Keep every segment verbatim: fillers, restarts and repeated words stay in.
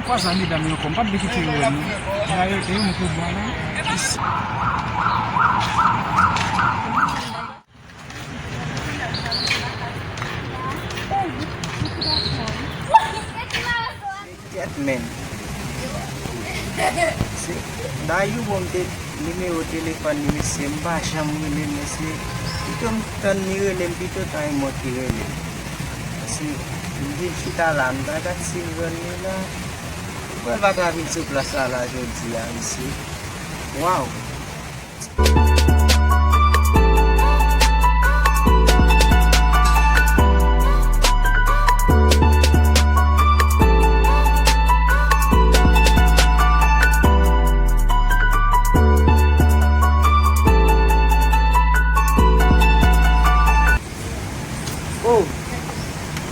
Kwa sa medam yo ankò, m p ap vle kite yo wè m non. Dayè te yo mete bwa la. Kèt men. Se, dayè bon, m te nimewo telefòn li, mesye, m pa janm rele l, mesye. Pito m tann li rele m, pito ta yon mòt li rele m. Mesye, m vin chita la, m ta gad si m jwenn li la. Mwen pa ka vin sou plas la, la, jodi a, mesye. Waw! Oh!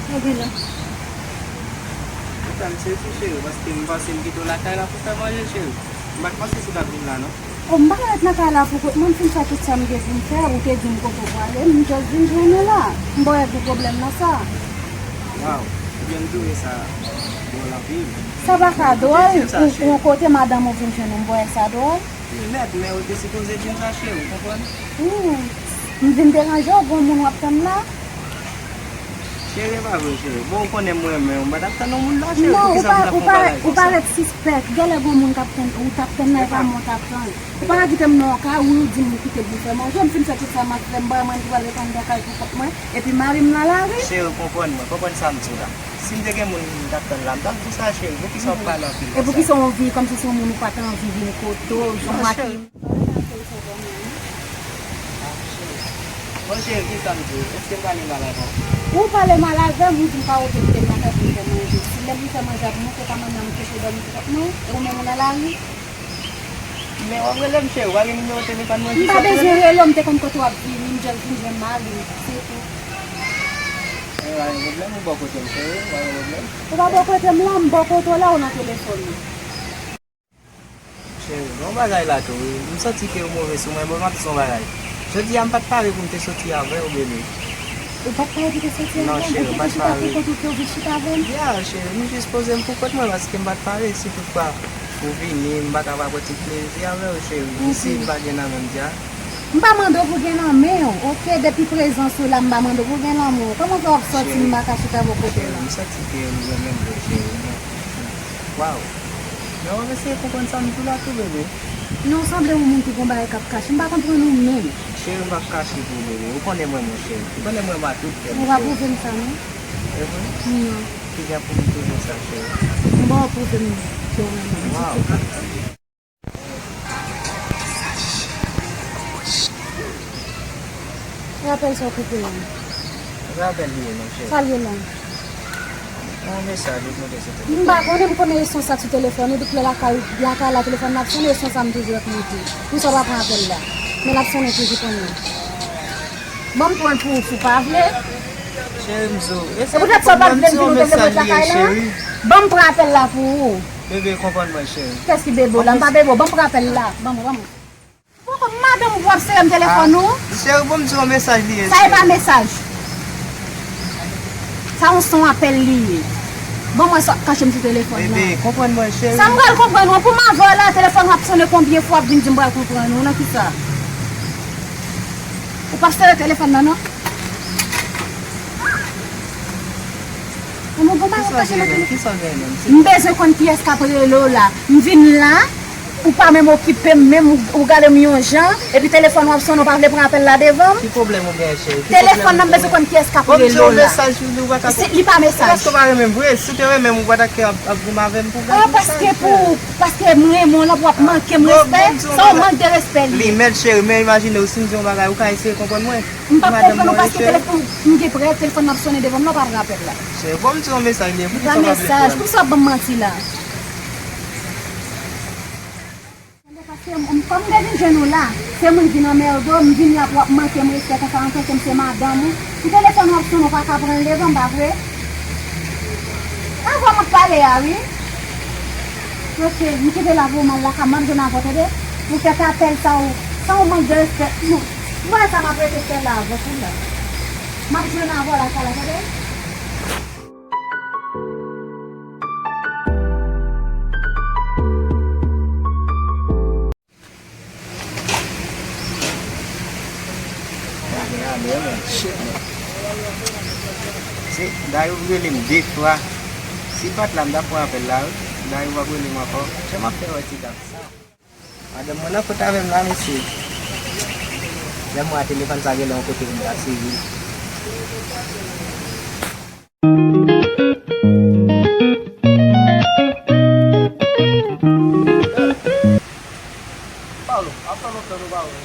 Sa gen la? Kontan m sezi, cheri, paske m panse m kite w lakay la pou fè manje, cheri. M pa t panse si w t ap vin la, non. Oh, m pa ka ret nan kay la pou kont mwen, m fin fè tout sa m gen pou m fè, ou te di m kote w prale, m just vin jwenn ou la. M pa wè gwo pwoblèm nan sa. Waw, ebyen m twouve sa dwòl anpil. Sa pa ka dwòl, ou, ou kote madanm ou vin jwenn ou, m pa wè sa dwòl. Wi, mèt, men ou te sipoze di m sa, cheri, ou konprann? Hmm. M vin deranje w, gon moun w ap tann la? Cheri, e pa vre, cheri. Bon, ou konnen m renmen w, m pa t ap tann yon moun la, cheri. Non, ou pa, ou pa, ou pa ret sispèk. Genlè gon moun k ap tann, ou t ap tann la, e pa mwen w t ap tann. Ou pa ka kite m nan yon kay, wi, ou di m ou kite m pou fè manje, m fin fè tout sa m ap fè, m bay mwen ki pral ret anndan kay pou kont mwen, epi mari m nan lari. Cheri, konprann mwen, konprann sa m di w la. Si m te gen moun m t ap tann la, m t ap di w sa, cheri. Poukisa w ap pale anpil konsa? E poukisa w anvi, kòmsi se yon moun ou pa t anvi vin kote w, yon maten? Bon, cheri, ki sa m di w? Èske m pale mal avè w? Ou pale mal avè m, ou di m pa ote kite m nan kay pou m fè manje. Si lè m fè manje a pou mwen, se pa manman m kouche dòmi sou kont mwen, e ou menm ou nan lari? Men w ap rele m, cheri, w pa gen nimewo telefòn mwen? M pa bezwen rele w, m te konn kote w ap vini, m just vin jwenn mari m, se tou. E pa gen pwoblèm, ou bò kote m, cheri, pa gen pwoblèm. Ou pa bò kote m la, m bò kote w la, ou nan telefòn nan. Cheri, gen yon bagay la tou, wi. M santi ke ou move sou mwen, bon, m ap di w yon bagay. Jodi a, m pa t pare pou m te soti avè w, bebe. Ou pa t pare pou te soti avè m? Non, cheri, m pa t pare. Ou te chita pou kont ou, ou vin chita avè m? Ya, cheri, m jis poze m pou kont mwen, paske m pa t pare. Si toutfwa ou vini, m pa ka pa pran ti plezi avè w, cheri. Isi, m pa gen nan men m dja. M pa mande w pou gen nan men w, oke? Depi prezans ou la, m pa mande w pou gen nan men w. Kòman fè w ap soti, m pa ka chita bò kote w la? Cheri, m santi ke m renmen m vre, cheri. Waw. Men w ap eseye konprann sa m di w la tou, bebe. Non, w sanble yon moun ki gon bagay k ap kache. M pa konprann ou menm. Cheri, m p ap kache pou w, bebe. Ou konnen mwen, mon cheri. Ou konnen mwen ba tout kè m, cheri. Ou pa pwouve m sa, non? E vre? Non. Kijan pou m pwouve w sa, cheri? M ba w pwouve m ke w renmen m. Waw. Rapèl sa w koupe a. Rapèl li ye, monchè. Sa l ye la? Yon mesaj ou monte sou telefòn. M pa konnen, m konnen e son sa sou telefòn ou, depi lè lakay, lakay la telefòn nan ap sonnen, e son sa m toujou ap moute. Poukisa w pa pran apèl la? Men l ap sonnen toujou kounye a. Ban m pran l pou ou si w pa vle. Cheri m zo. E poutèt sa w pa t vle m di nou te dwe ret lakay la? Ban m pran apèl la pou ou. Bebe, konprann mwen, cheri. Kiyès ki bebe w la? M pa bebe w. Ban m pran apèl la. Ban mwen, ban mwen. Poko madanm ou ap sere m telefòn ou? Cheri, bon, m di w mesaj li ye. Sa e pa mesaj. Sa yon son apèl li ye. Ban mwen sa w ap kache m sou telefòn nan. Bebe, konprann mwen, cheri. Sa m pral konprann ou? Pou m avè w la, telefòn w ap sonnen konbyen fwa w ap vin di m pral konprann ou? Nan kisa? Ou p ap sere telefòn nan, non? Ou nou bon bagay kache nan telefòn. Kisa w gen menm? M bezwen konn kiyès k ap rele w la. M vin la, ou pa menm okipe m, menm ou, ou gade m yon jan, epi telefòn w ap sonnen, ou pa vle pran apèl la devan m. Ki pwoblèm ou gen, cheri? Telefòn nan, m bezwen konn kiyès k ap rele w la. Bon, m di w mesaj, ou pa ka konprann. Li pa mesaj. Èske w pa renmen m vre? Si w te renmen m, ou pa ta ap, ap goumen avè m pou gade mesaj. Ah, paske pou, paske m renmen w la, pou w ap manke m respè. Sa yon mank de respè li ye. Li mèt, cheri, men imajine w, si m di yon bagay, ou ka eseye konprann mwen. M p ap konprann ou paske telefòn, m gen prèv, telefòn nan ap sonnen devan m, non, w pa pran apèl la. Cheri, bon, m di w mesaj li ye, poukisa w pa vle kwè m? Poukisa w ap ban m manti la? Tande, paske m, m, kòm m te vin jwenn ou la, se mwen ki vin anmède w, m vin la pou w ap manke m respè konsa, antanke m se madanm ou. Pou telefòn w ap sonnen, ou pa ka pran l devan m, pa vre? Avè w m ap pale a, wi. Ok, m kite la pou w, m al lakay, m ap jwenn avè w, tande? Pou kèk apèl sa ou, sa ou mank de respè. Non, m wè sa m ap rete fè la avè w pou la. M ap jwenn avè w lakay la, tande? Gade, men, shit, men. Se, Dayou rele m de fwa. Si l pa t la, m t ap pran apèl la, wi. Dayou p ap rele m ankò. Jan m ap fè wè ti dam sa? Madanm mwen nan kot avè m la, mesye. Lè m wè telefòn sa genlè yon kote pou m ta sezi. Palo, ap fè lontan nou pa wè.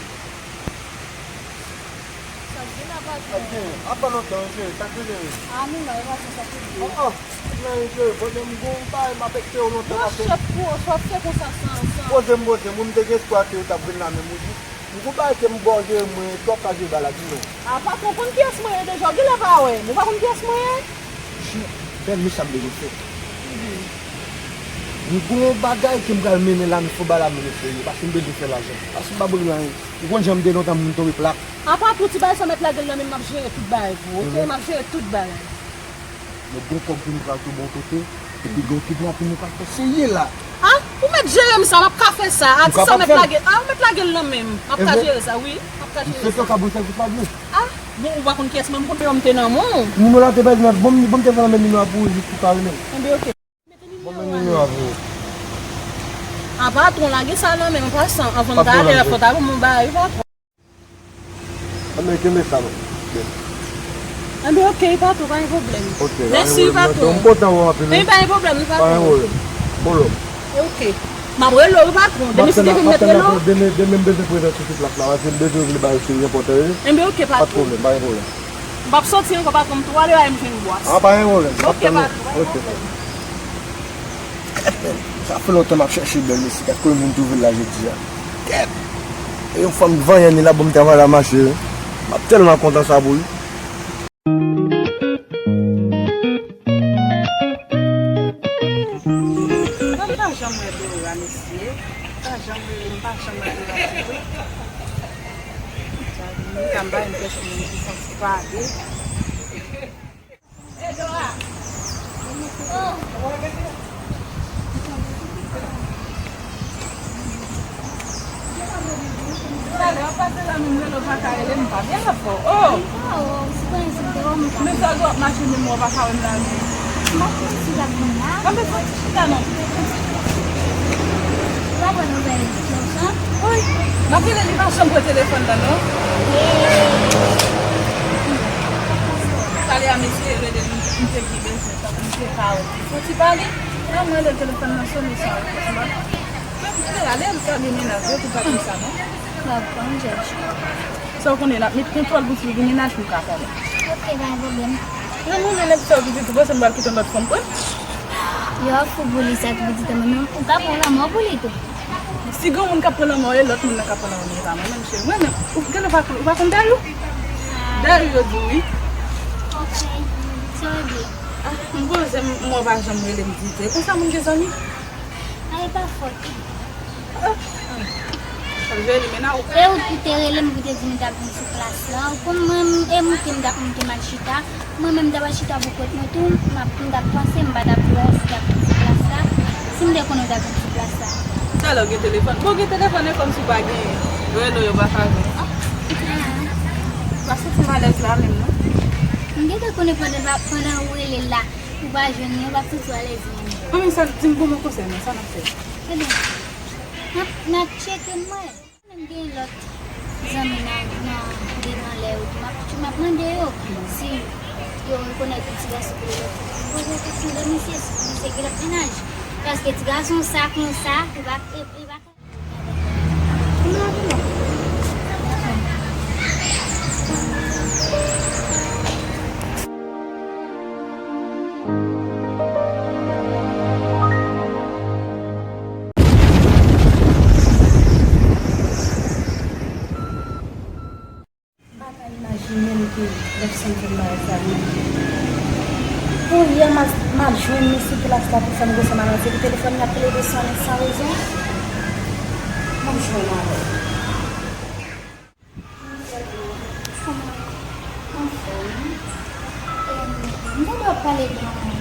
Sa k gen la, patwon? Ap fè lontan, wi, cheri, sa k rive, wi? A, nou la, e patwon, sa k rive? Oh, oh, men, cheri, poze m, gon bagay m ap ekte w lontan. Monchè, pou w, sa w ap fè konsa san, san. Poze m, poze m, wi, m te gen espwa ke w t ap vin la menm, wi. M gon bagay ke m ba w jere, mwen, èske w ap ka jere bagay la, di non. A, patwon, konn kiyès mwen ye deja, w genlè pa wè m, ou pa konn kiyès mwen ye? Chien, bèl mesye ap degonfle. M gon bagay ke m pral mennen la, men fò bagay la mennen serye, paske m bezwen fè lajan. Paske m pa bezwen anyen. Ou konn jan m te lontan moun tonbe plat. Apa tou ti bagay sa w mèt lage l nan men m, m ap jere tout bagay pou ou, oke? M ap jere tout bagay. Men gon kòb pou nou pral tou bon kote, epi gon kidnapin nou pral fè serye la. A, ou mèt jere m sa, m ap ka fè sa. A, ti sa w mèt lage, a, ou mèt lage l nan men m, m ap ka jere sa, wi, m ap ka jere sa. M swete w ka bon sèvis la byen. A, bon, ou pa konn kiyès mwen, m konn nimewo m te nan men w. Nimewo la te pèdi nèt, bon, m, bon, m te fè nan men nimewo a pou ou jis pou w ka rele m. Enben, oke. Bon, men nimewo a pou ou. A, patwon, lage sa nan men m, an pasan, anvan m ta ale, fò w ta ban m yon bagay, wi, patwon. Enben, kenbe sa, non. Enben, oke, patwon, pa gen pwoblèm. Oke, mèsi, wi, patwon. M kontan wè w anpil, wi. Enben, pa gen pwoblèm, wi, patwon. Pa gen pwoblèm. Bon, lò. Oke. M ap rele w, wi, patwon. Demen si te vin mèt rele w. Demen, demen m bezwen prezans sou tout plas la, paske m bezwen vin ba yo seri enpòtan, wi. Enben, oke, patwon. Pa t pwoblèm, pa gen pwoblèm. M p ap soti ankò, patwon, m twò lè a m jwenn bwa. A, pa gen pwoblèm. Oke, patwon, pa gen pwoblèm. Kèt, men, sa fè lontan m ap chèche bèl mesye, kèt, kote moun twouve l la jodi a. Kèt! E yon fanm vanyan ni la ban m travay la mache, wi. M ap tèlman kontan sa pou li. Mwen pa janm wè Dora, mesye. Pa janm rele m, pa janm wè Dora ditou. Sa vini, kamba enpèsyon moun ki santi pale. Talè w ap pase la menm rele w pa ka rele m pa byen avè w. Oh! Men sa w ap mache menm w pa ka wè m la menm. M ap pran ti gad mwen la. Anben fè w ti chita non. Ou pa pran nouvèl Jòj lan? Wi. M ap rele li pa janm pran telefòn nan non. Talè a m eseye rele li, m te gen bezwen sa pou m te ka wè. Fò ti pale, lè mwen rele telefòn nan sone san repons. M ap, men ale l ka gen mennaj yo pou pa di sa non. W ap pran Jòj. Sa w konnen, n ap met kontwòl pou si l gen mennaj pou l ka konnen. Oke, pa gen pwoblèm. Mwen, mwen, mwen, nèg sa w vizit, ou panse m pral kite yon lòt fanm pran? Yo fou pou li, sa ki vizit mwen, men ou ka pran lanmò pou li tou. Si gen moun k ap pran lanmò, e lòt moun nan k ap pran lanmò, men e pa mwen menm, cheri. Mwen menm, ou genlè pa konn, ou pa konn Dayou? Dayou yo di w wi. Oke, sa w vle? Ah, m koze, m, m wè w pa janm rele m ditou. E konsa moun gen zanmi? A, e pa fòt ou. E ou ki te rele m pou te di m t ap vin sou plas la. Ou konn mwen, e moute m t ap moute m al chita. Mwen menm m t ap al chita pou kont mwen tou, m ap, m t ap panse m pa t ap wè w si w t ap vin sou plas la. Si m te konnen w t ap vin sou plas la. Talè w gen telefòn. Bon, gen telefòn, e kòmsi w pa genyen. Rele w yo pa ka jwenn. Ah. Ah. Pa santi m alèz la menm, non. M gentan konnen pandan, pandan ou rele la, ou pa jwenn li, ou p ap santi w alèz menm. Anben sa, di m bon, bon konsèy, men sa n ap fè? Ebyen, n ap, n ap tcheke m wè. Menm gen lòt zanmi nan, nan, devan lè yo tou. M ap, m ap mande yo si yo rekonèt yon ti gason ki rele Fouki. M poze kesyon de misye, si misye gen lòt mennaj. Paske ti gason sa konsa, li pa, li, li pa ka. M pa ka imajine m ke Lèfsonn fè m bagay sa vre. Pou yè m al, m al jwenn li sou plas la pou fè m gwo fè m al antre pou telefòn li ap plede sonnen san rezon. Ban m jwenn avè l. Kòman? Anfòm. Em, m tande w ap pale de yon, em,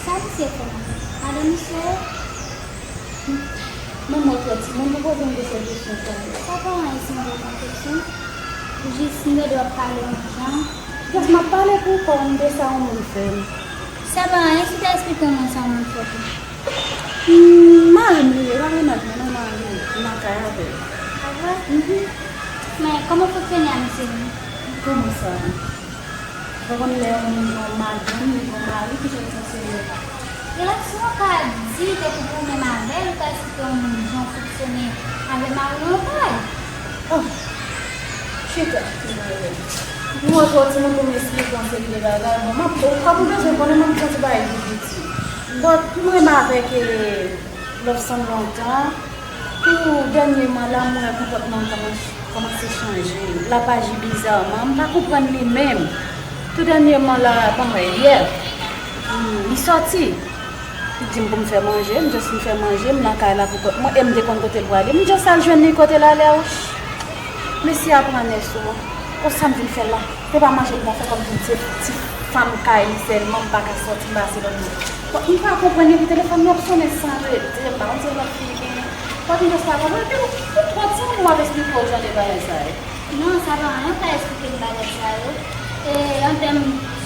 sa misye fè madanm misye? Manman w twò timoun, ou poze m de sèl kesyon sa yo. Sa pa anyen si m poze w kesyon. Jis m gen dwa pale yon jan. Jis m ap pale pou kò m de sa yon moun fè m. Sa pa anyen si w ta esplike yon moun sa yon moun fè w. Hmm, mari m li ye, pa mennaj mwen non, mari m, m nan kay avè l. A vre? Mhm. Men kòman w fonksyone a misye menm? Kòman sa? Ou pa konn lè yon moun gen yon madanm, li gen yon mari, kijan l fonksyone? Relasyon an ka di, depi pou w menm avè l, ou ka esplike yon moun jan w fonksyone avè mari w nan kay. Oh, chita, ti mari. Mwen twò timoun pou m esplike yon seri de bagay. Bon, m ap, ou pa pou bezwen konnen, m ap di yon ti bagay pou piti. Bon, m renmen avèk, eh, Love Song lontan. Pou dènyèman la, m wè konpòtman l kòmanse, kòmanse chanje. L ap aji bizaman. M pa konprann li menm. Tou dènyèman la, bon, yè, hmm, li sòti. Li di m pou m fè manje, m just fin fè manje, m nan kay la pou kont mwen, e m te konn kote l prale. M just al jwenn li kote l ale a, wouch. Mesye a pran nè sou mwen. Konsa m vin fè la. Se pa manje m ta fè kòm vin se ti fanm kay li sèlman, m pa ka sòti, m pa se lòt moun. Bon, m pa konprann epi telefòn nan ap sonnen san rete, m pa konn se lòt fi genyen. Bon, m just pa konprann, epi ou, ou twò timoun pou m ap esplike w jan de bagay sa yo. Non, sa pa anyen, ou ka esplike m bagay sa yo. E an tèm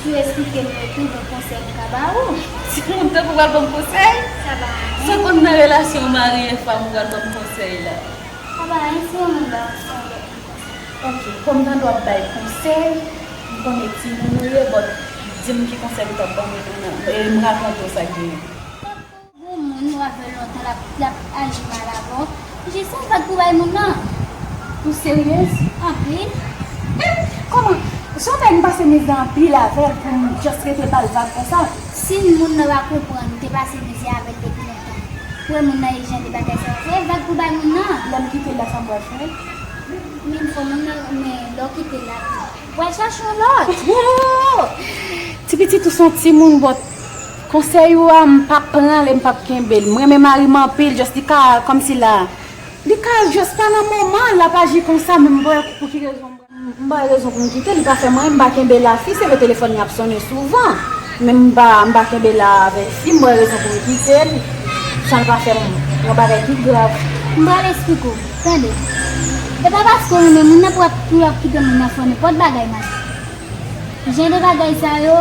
si w esplike m yo tou, bon konsèy m ka ba ou. Timoun tankou w pral ban m konsèy? Sa pa anyen. Sa konn nan relasyon mari e fanm ou pral ban m konsèy la? Sa pa anyen, si yon moun ba w konsèy, ou lòt moun konsèy. Ok, kòm tande w ap bay konsèy, m konnen timoun ou ye, but di m ki konsèy m t ap ban w, e m rakonte w sa k genyen. Gon moun ou avè l lontan, l ap, l ap aji mal avè w. Jis yon vag pou bay moun nan. Ou seryez? Anpil. Kòman? Jan w fè m pase mizè anpil avè l pou m just rete ba l vag konsa? Si moun nan pa konprann, ou te pase mizè avè l depi lontan. Pou wè moun nan e jan de bagay sa yo. Fè vag pou bay moun nan. Lè m kite l la, sa m pral fè? Men fò moun nan, men lè w kite l la tou. Pral chache yon lòt. Ti pitit ou se yon timoun, but konsèy ou a, m p ap pran l e m p ap kenbe l. M renmen mari m anpil, just li ka kòmsi la. Li ka just pa nan moman l ap aji konsa, men m pa wè pou ki rezon m pa, m pa wè rezon pou m kite l. Li pa fè m anyen, m pa kenbe l a fi, se vre telefòn li ap sonnen souvan. Men m pa, m pa kenbe l avèk fi, m pa wè rezon pou m kite l. Sa l pa fè m yon bagay ki grav. M pral esplike w, tande. E pa paske w renmen moun nan pou w ap, pou w ap kite moun nan fè nenpòt bagay mal. Jan de bagay sa yo,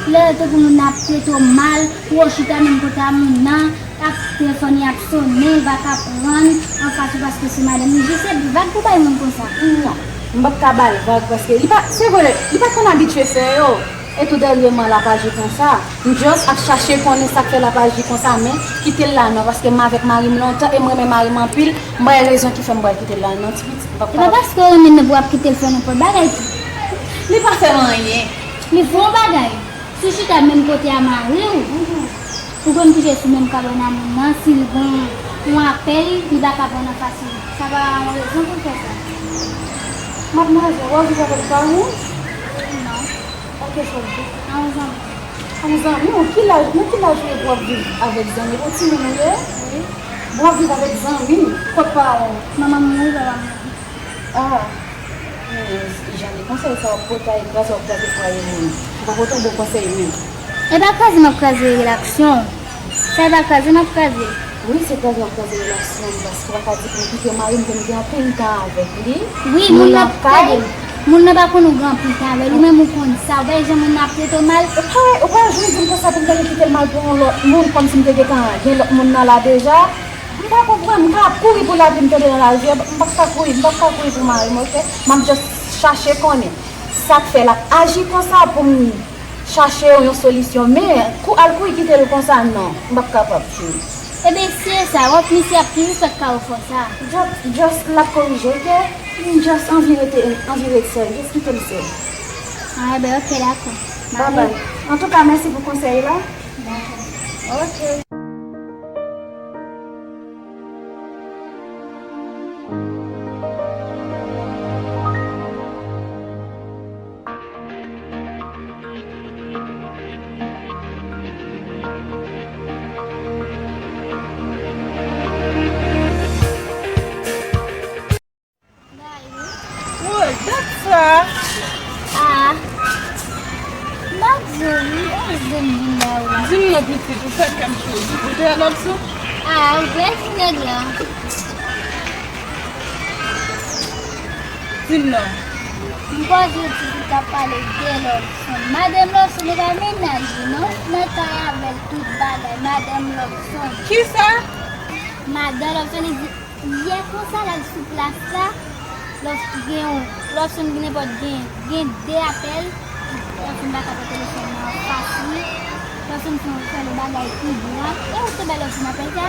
lè tankou moun nan ap trete w mal, ou chita menm kote a moun nan, ap telefòn li ap sonnen, li pa ka pran, anfas ou paske se madanm li, jis se vag pou bay moun konsa. Non, m p ap ka ba l vag paske li pa, se vre, li pa t konn abitye fè yo. E tou dènyèman l ap aji konsa. M just ap chache konnen sa k fè l ap aji konsa, men kite l la non, paske m avèk mari m lontan e m renmen mari m anpil. M pa wè rezon ki fè m pral kite l la non, ti pitit. M p ap kapab. E pa paske w renmen l non pou w ap kite l fè nenpòt bagay tou. Li pa fè m anyen. Li fè yon bagay. Si w chita menm kote a mari w, ou konn kouche sou menm kabann a moun nan, si l gen yon apèl, li pa ka pran nan fasil. Sa pa yon rezon pou l fè sa. Madmwazèl, w ap viv avèk paran w? Non. An kesyon de. An zanmi. An zanmi w? Ki laj, nan ki laj w ye pou w ap viv avèk zanmi? Ou timoun ou ye? Wi. Pou w ap viv avèk zanmi? Kot paran w? Manman m mouri, papa m mouri. Ah. Men, jan de konsèy sa w ap pote a, e kraze w ap kraze fwaye moun. Ou pa pote yon bon konsèy menm. E pa kraze m ap kraze relasyon. Sa e pa kraze m ap kraze. Wi, se kraze w ap kraze relasyon, paske w pa ka di pou m kite mari m, pou m gen anpil tan avèk li. Wi, moun nan ap kay. Moun nan pa konn ou gen anpil tan avè l, ou menm ou konn sa, ou pa wè jan moun nan ap trete w mal. Ou pa, ou pa jwenn di m konsa pou m ta kite l mal pou yon lòt moun, kòmsi m te gentan gen lòt moun nan la deja. M pa konprann, m ka ap kouri pou lavi m tande nan larivyè, m p ap ka kouri, m p ap ka kouri pou mari m, oke? M ap just chache konnen sa k fè l ap aji konsa pou m chache yon solisyon, men kou al kouri kite l konsa, non, m p ap kapab, cheri. Ebyen, si e sa, w ap misye ap toujou fè kawo fò sa. Just, just l ap korije, oke? M just anvi rete, anvi ret sèl, just kite m sèl. Ah, ebyen, oke, dakò. Bye bye. Antouka, mèsi pou konsèy la. Dakò. Oke. Woy, dat sa! Ah, m ap di w, wi, e zen vin la, wi. Di m non, pitit, ou fè kè m cho. Ou te al absent? Ah, ou vle di nèg la. Di m non. M kwè jodi li t ap pale de Lobson. Madanm Lobson, e pa mennaj li non. Nan kay avè l tout bagay. Madanm Lobson. Kisa? Madanm Lobson, li di, yè konsa l al sou plas la, Lobson gen yon, Lobson gen nenpòt gen, gen de apèl, Lobson pa ka pran telefòn nan anfas li, Lobson fè, fè yon bagay ki grap, e ou te bay Lobson apèl sa?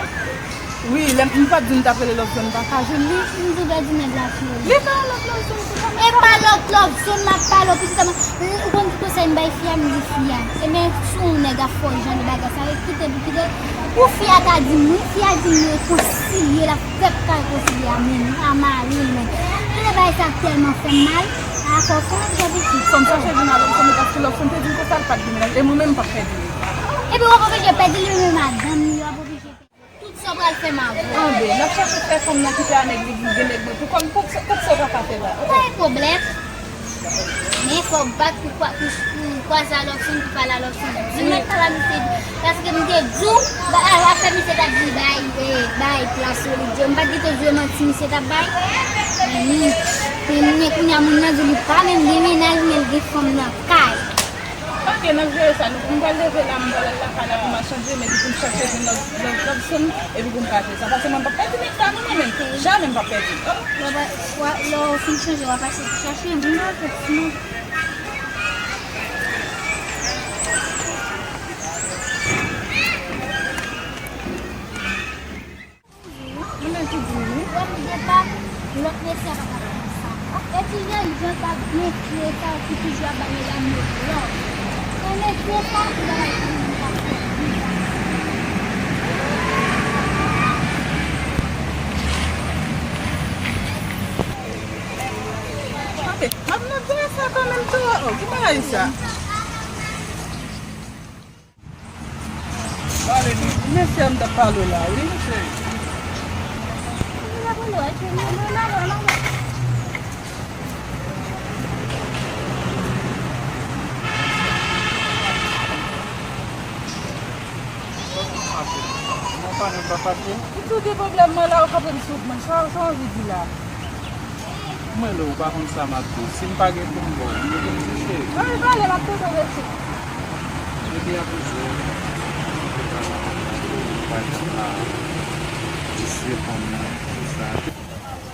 Wi, lè m pa t di m t ap rele Lobson, m pa ka jwenn li. M di w pèdi nèg la tou. Li pa yon lòt Lobson, se pa... E pa lòt Lobson m ap pale w, pitit mwen. Ou konn ki konsèy m bay fi a, m di fi a, ebyen, si yon nèg ap fè w jan de bagay sa, kite pou kite. Pou fi a ta di m wi, fi a di m rekonsilye l ak pèp k al rekonsilye a, men a mari l menm. Tande bagay sa tèlman fè m mal, a fò fè m jan pitit. Fò m chache vin a Lobson wi, paske Lobson te di m konsa l pa t gen mennaj, e mwen menm m p ap pèdi li. Epi w ap oblije pèdi li, men madanm li, w ap oblije pèdi. Tout sa w pral fè m avè w. Anben, n ap chache fè fanm nan kite a nèg li, vin gen nèg mwen tou. Kòm, kot, kot sa w pa ka fè la? Pa gen pwoblèm. Men fò w bat pou kwa-, pou, pou kwaze a Lobson, pou pale a Lobson. Di m mèt pale a misye, paske m te di w, ba, a, afè misye t ap di bay, e, bay plas Solid yo. M pa t gentan jwe manti misye t ap bay. Men, men, men kounye a moun nan di li pa menm gen mennaj, men l gen fanm nan kay. Ok, n ap jere sa. Nou, m pral leve la, m pral al lakay la pou m al chanje, men pou m chache vin lòt, lòt, lòt zòn, epi pou m ka jere sa. Paske mwen p ap pèdi nèg sa, non, mwen menm. Jamè m p ap pèdi. Lè w pa, w a, lè w fin chanje, w a pase pou chache, vin nan tèt sinon. Mwen menm ki di wi. Wè m depa, lòt mesye a pa ka fè sa. Epi Jean Jean t ap byen fre sa, ki toujou ap bay medam yo flò. Se mesye sa ki bay toujou ap fè biznis. Ate, m ap nan dèyè sa kanmenm tou. Oh, ki bagay sa? Mesye a m t ap pale w la, wi. Ou tou gen pwoblèm mwen la, ou kanpe m sou mwen. Sa, sa w anvi di la? Mwen, lè ou pa konn sa m ap di w, si m pa gen pou m ba w, m gen pou m di cheri. Mwen pale, m ap tande w, mesye. Epi apre sa, ou pa di sa, di se fanm nan, di sa.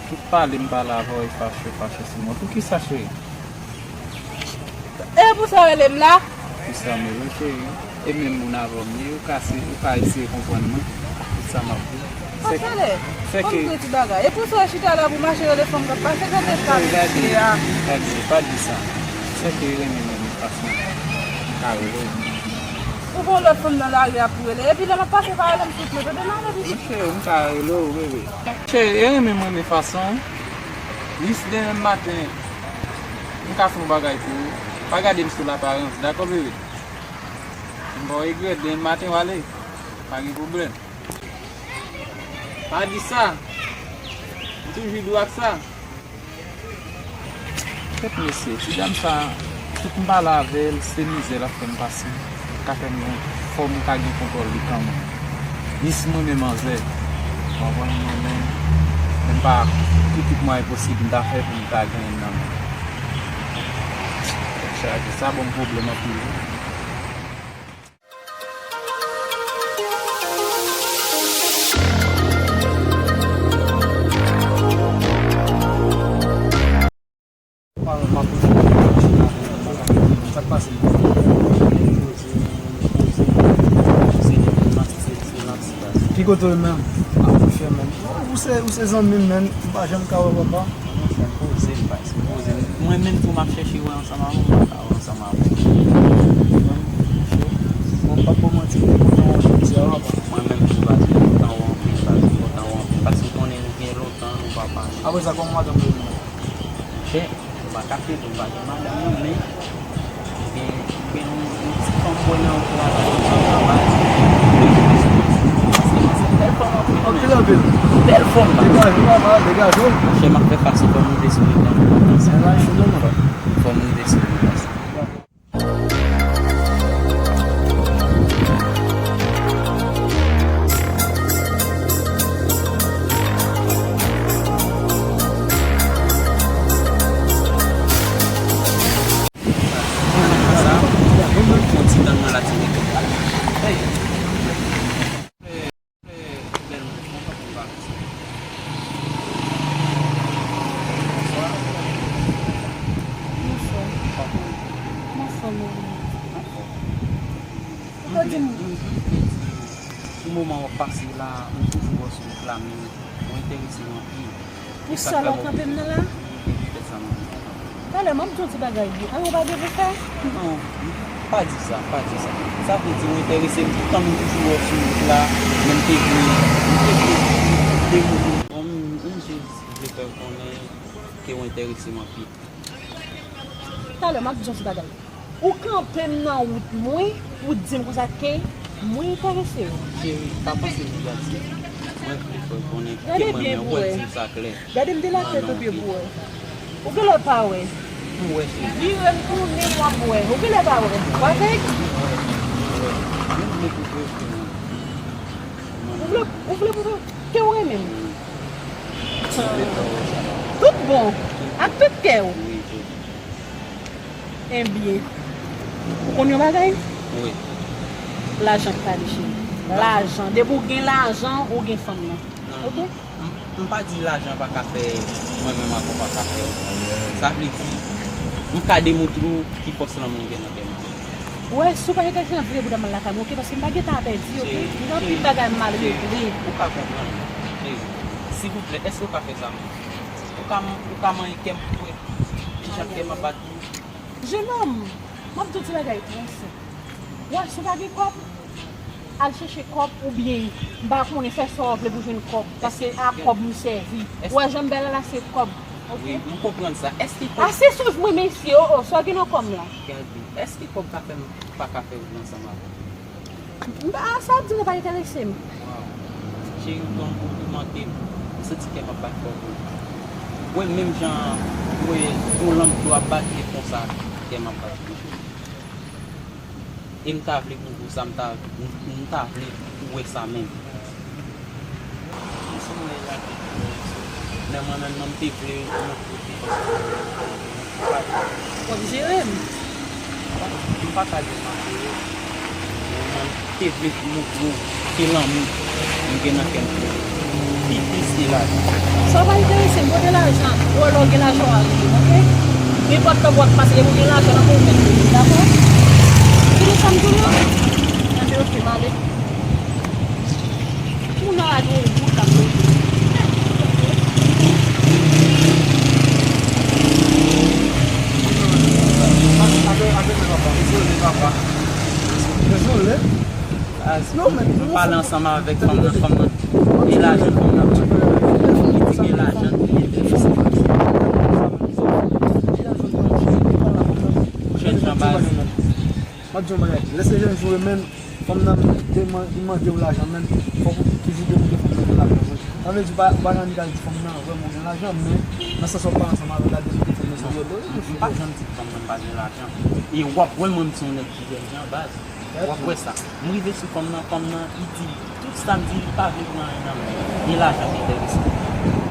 Tout pale m pale avè w, e fache, fache sou mwen. Poukisa, cheri? E pou sa w rele m la? Pou sa m rele w, cheri. E menm moun avè w m ye, ou ka se, ou ka eseye konprann mwen. Tout sa m ap di. Sèke, sèke. Ann di ti bagay. E pou sa w chita la pou mache rele fanm k ap pase, gade sa misye a. Gade, pa di sa. Sèke renmen mwen de fason m ka rele w. Ou gon lòt fanm nan lari a pou rele. Epi lè m ap pase pa rele m souple. Tande m ale pitit. Monchè, m ka rele w, bebe. Cheri, e renmen m renmen fason w. Jis demen maten, m ka fè yon bagay pou ou. Pa gade m sou laparans, dakò, bebe? M ba w regrèt, demen maten w ale. Pa gen pwoblèm. Pa di sa. M toujou di w ak sa. Kèt mesye, ti dam sa, tout m pale avè l, se mizè l ap fè m pase, ka fè m gen fòm ou ka gen kontwòl li kanmenm. Jis mwen menm manzè, w konprann mwen menm, men m pa, tout, tout mwayen posib m ta fè pou m ta genyen l nan men. Tèt chaje, sa ban m pwoblèm anpil wi. Ki kote w ye menm? Ou se, ou se zanmi m, men m pa janm ka wè papa. Mwen menm tou m ap chèche wè ansanm avè w, m pa ka wè ansanm avè w. Mwen pa ko manti, mwen kontan wè w jodi a, papa. Mwen menm tou, baz, mwen kontan wè w anpil, baz, mwen kontan wè w anpil, paske w konnen nou gen lontan nou pa pale. Apre sa, kòman madanm ou ye menm? Monchè, ou pa ka pede, ou pa gen madanm non, men gen, gen yon, yon ti fanm mwen nan yon travay, yon ti travay. Bèl fanm anpil, anpil, anpil. Bèl fanm, baz. Degaje w, papa, degaje w. Monchè, m ap fè fason fò m rive sou li, tan, tan, tan. Fò m rive sou li, baz. Ou te di m. Pou moman w ap pase la, ou toujou wè w sou wout la, men ou enterese m anpil. Pou sa la w kanpe m nan la? Talè m ap di w ti bagay wi. Anyen w pa gen pou fè? Non, pa di sa, pa di sa. Sa vle di ou enterese m, toutan m toujou wè w sou wout la, men m te vle, m te vle, m te vle, bon, m, m jis vle fè w konnen ke w enterese m anpil. Talè m ap di w ti bagay. Ou kanpe m nan wout mwen, ou di m konsa ke mwen enterese w. Cheri, pa panse negatif. Mwen vle fè w konnen ke mwen renmen w, wè, di m sa klè. Gade m de la tèt o pye pou wè. Ou genlè pa wè. M wè, cheri. Vire m tounen w ap wè. Ou genlè pa wè. W avèg? M wè. M vle pou w vle. Ou vle, ou vle pou ke w renmen m? Tout bon, ak tout kè w. Wi, cheri. Ebyen, ou konn yon bagay? Wi. Lajan k pale, cheri. Lajan. Depi w gen lajan, ou gen fanm nan. Non. Oke? M, m pa di lajan pa ka fè mwen menm ak ou pa ka fè. Sa vle di, m ka demontre w ki fòs lanmou m gen nan kè m. Ou wè, si w pa enterese nan vire bouda m al lakay mwen, oke? Paske m pa gen tan a pèdi, oke? M gen anpil bagay m al regle. Ou ka konprann mwen, cheri. Silvouplè, èske w ka fè sa pou mwen? Ou ka, ou ka manyen kè m pou wè kijan kè m ap bat pou ou? Jenòm, m ap di w ti bagay trè senp. Ou wè, si w pa gen kòb, al chèche kòb oubyen m pa konnen, fè sa w vle pou jwenn kòb. Paske a kòb m sèvi. Ou wè jan m bèl la, la se kòb. Oke? Wi, m konprann sa. Èske kòb... Ase sou mwen, mesye, o, o, sa w gen nan kò m la? Gade, èske kòb ka fè m pa ka fè wout la ansanm avè w? M pa, sa w ap di m nan pa enterese m. Waw. Cheri, ou konn konplimente m. M santi kè m ap bat fò pou ou. Ou wè, menm jan, ou wè, yon lanm dlo ap bat, e konsa kè m ap bat pou ou, cheri. E m ta vle pou ou sa, m ta, m, m ta vle pou ou wè sa menm. Lè mwen menm nan m te vle yon kote. W ap jere m. M pa ka di m ap jere. Men mwen te vle montre w ke lanmou m gen nan kè m pou ou. Pi plis ke lajan. Sa pa enterese m, kote lajan? Ou wè lè w gen lajan w a rele m, oke? Nenpòt lè w ap pase, depi w gen lajan nan kò w, ou mèt rele m, dakò? Kite sa m di w la. Enben, oke, m ale. Moun nan la gen yon wout k ap mete. Dezole, papa. Dezole. Dezole. As, non, men m pale ansanm avèk fanm nan, fanm nan. Gen lajan fanm nan. Li di gen lajan, li enterese. Jèn jan baz. M ap di yon bagay. Lè se jèn jou, men fanm nan deman-, li mande w lajan, men fòk ou toujou demoute fanm nan pou lajan. Sa vle di, ou pa, ou pa gen anvi al di fanm nan, vrèman, ou gen lajan, men nan sans w ap pale ansanm avè l la, demoute fanm nan sou yo. M pa janm di fanm nan pa gen lajan. E w ap wè mwen, m se yon nèg ki jèn jan baz. W ap wè sa. M rive sou fanm nan, fanm nan, li di m tout sa m di, li pa vle pran anyen nan men m. E lajan ki enterese m.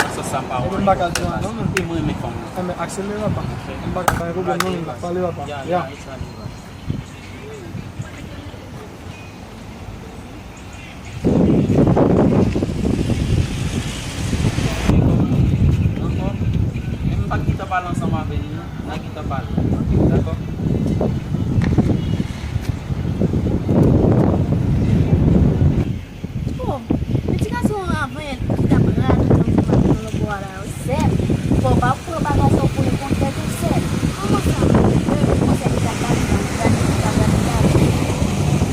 Nan sans sa, m pa wè anyen pou m fè baz. E mwen renmen fanm nan. Enben, akselere, papa. M pa ka bay pwoblèm, non, m ap pale, papa. Ya, ya, sa li va. Ankò, men m pa t gentan pale ansanm avè li, non. N a gentan pale. Dakò? Oh, men ti gason an avan yè ki t ap radote ansanm avèk mwen lòtbò a la, wi. Sè m, fò w pa pran bagay sa w konnen kontrè tou, sè m. Kòman sa? Wi, konsèy li t ap ba m nan, gade li t ap radote avè m.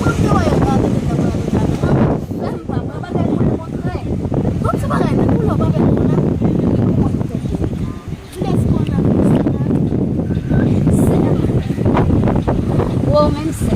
Mwen m te wè yo radote, t ap radote avè m. Sè m, pa pran bagay konnen kontrè. Yon ti bagay, men pou lè w pa fè l konn ap, kòman pou tèt ou? Ti lèspri w nan konsa la. Sè m. Ou menm sè